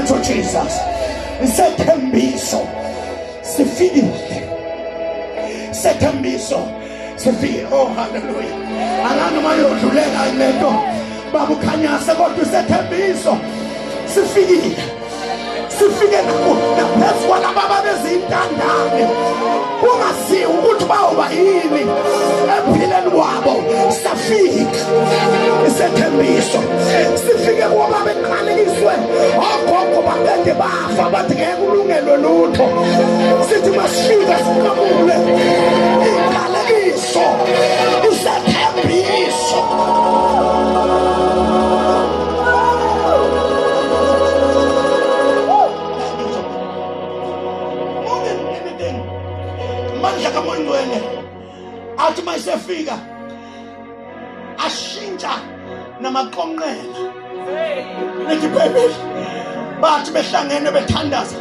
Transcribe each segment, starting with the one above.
to Jesus. Isethembiso sifikile. Sethembiso sifikile. Oh hallelujah. Angani noma yodlulela lento baba ukhanyase kodwa isethembiso sifikile. Sifike naphezu kwalaba ababezintandane kungaziwa ukuthi bawuba yini ekuphileni kwabo safika isethembiso sifike kuba beqalekiswe ogogo babede bafa bathi ngeke kulungelwe lutho sithi masifika sinqamule iqalekiso isethembiso. More than anything, amandla kaMoya Ngcwele athi mayisefika ashintsha namaqonqela. Lithi iBhayibheli bathi behlangene bethandaza,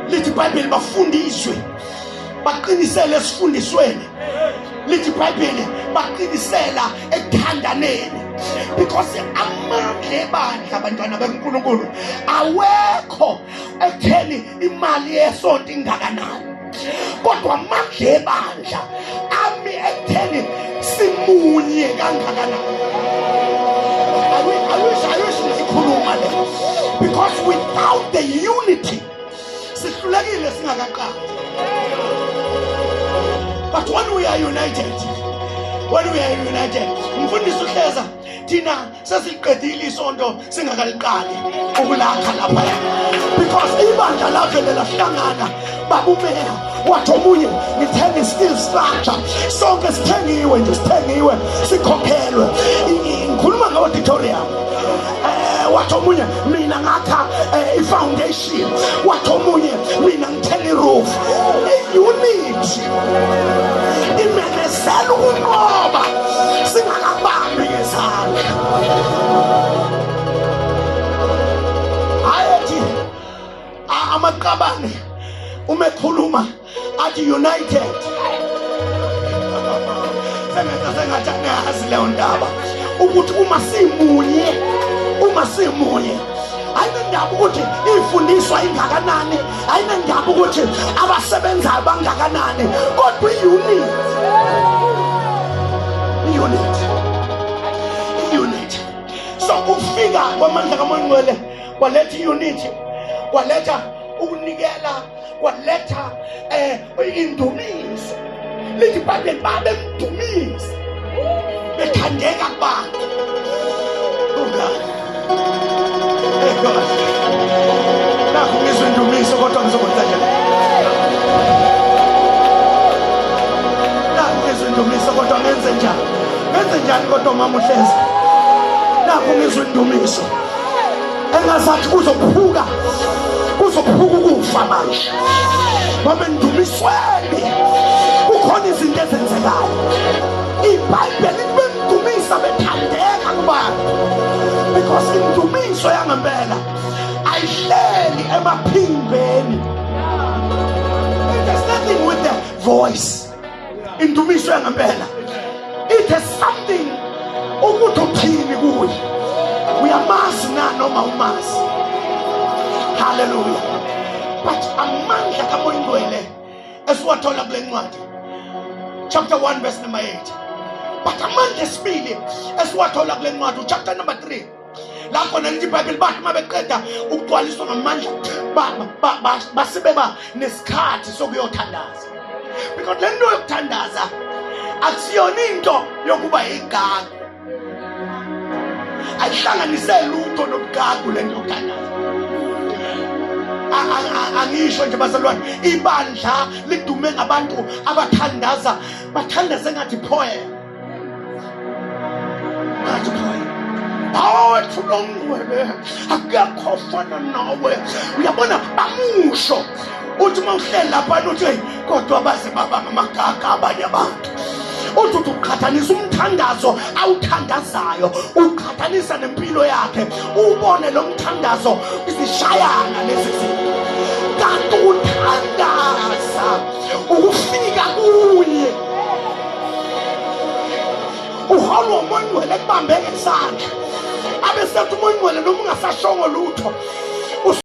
lithi iBhayibheli bafunda izwi baqinisele esifundisweni, lithi iBhayibheli baqinisela ekuthandaneni, because amandla ebandla abantwana beNkulunkulu awekho ekutheni imali yesonto ingakanani, kodwa amandla ebandla ami ekutheni simunye kangakanani. I wish ngikhuluma le, because without the unity sihlulekile singakaqali. But when we are united, when we are united, mfundisi uhleza thina sesiqedile isonto singakaliqali ukulakha lapha, because ibandla lavele lahlangana. Babumeya wathi omunye ngithenga i-steel structure, sonke sithengiwe nje, sithengiwe sikhokhelwe. Ngikhuluma nge-auditorium. Wathi omunye mina ngakha i-foundation, wathi omunye mina ngithenga i-roof. I-unity imemezela ukunqoba singakabambi ngezandla. Hayi, amaqabane uma ekhuluma athi united, sengenza sengathi angazi leyo ndaba ukuthi uma simunye, uma simunye, ayinendaba ukuthi ifundiswa ingakanani, ayinendaba ukuthi abasebenzayo bangakanani, kodwa i-unit, i-unit, i-unit. So ukufika kwamandla kaMoya Ngcwele kwaletha i-unity, kwaletha ukunikela, kwaletha indumiso. Lithi iBhayibheli babemdumisa bethandeka kubantu. Oh God, hey God, nakho ngizwe indumiso, kodwa ngizokwenza njani? Nakho ngizwe indumiso, kodwa ngenze njani? Ngenze njani? Kodwa mama uhlezi, nakho ngizwe indumiso engazathi kuzophuka, kuzophuka ukufa manje, ngoba endumisweni kukhona izinto ezenzekayo. IBhayibheli lithi bemdumisa bethandeka kubantu, because indumiso yangempela ayihleli emaphimbeni. It has nothing with the voice. Indumiso yangempela, it has something ukuthi uthini kuye, uyamazi na noma umazi. Haleluya. But amandla kaMoya Ngcwele esiwathola kule ncwadi, chapter 1 verse number 8, but amandla esibili esiwathola kule ncwadi, chapter number 3, la khona lithi iBhayibheli bathi uma beqeda ukugcwaliswa ngamandla basebeba nesikhathi sokuyothandaza, because le nto yokuthandaza akusiyona into yokuba igagu, ayihlanganise lutho nobugagu le nto yokuthandaza. Angisho nje bazalwane, ibandla lidume ngabantu abathandaza, bathandaze ngathi poem, ngathi poem. Bawethu longcwele, akekho ofana nawe. Uyabona, bamusho uthi uma uhleli lapha uthi, "Hey, kodwa baze baba ngamagaga abanye abantu." Uthi uqhathanisa umthandazo awuthandazayo, uqhathanisa nempilo yakhe, ubone lo mthandazo izishayana lezi zinto, kanti uthandaza ukufika kuye. Uholwa uMoya Ngcwele ekubambe ngesandla, abe sethi uMoya Ngcwele noma ungasashongo lutho.